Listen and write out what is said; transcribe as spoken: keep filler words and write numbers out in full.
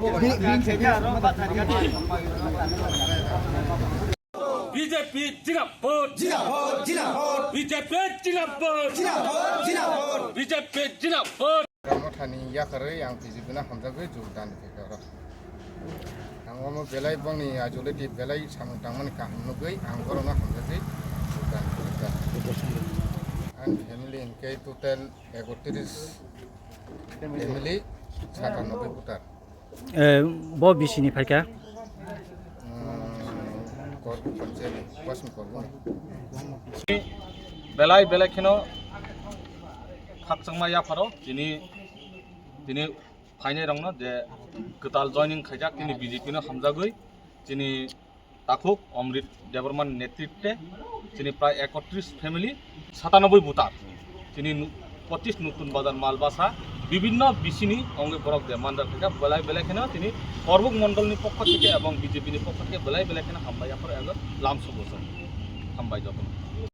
B J P Jinabad! Jinabad! Jinabad! B J P Jinabad! Jinabad! B J P Jinabad! Mothani yakarwi ang B J P no hamjagwi jogdan khe oro. Ang omo belai bongni ideology belai samung tangmani kaham nugwi ang borokno hamjagwi jogdan khe. Ang family hwnkhe total ekotris family, satanoboi voter. Eh, bo bisini phaikha? Hmm, Korbuk panchayat ni, West Korbuk. Belai belai kheno khakchangma yapharo chini, tini phainai rokno je kwtal joining khaijak, tini B J P no hamjagwi, chini takhuk Omrit Debbarma ni netritwe chini prai ekotris family, satanoboi voter. Chini nu-, pochish Nutun Bazar Malbasa, bibinno bisini ongwi borok de mandar khaijak, belai belai kheno chini Korbuk mondol ni pokho theke ebong B J P ni pokho theke belai belai kheno hambai yapharo ego lamso bochong. Hambai jotono.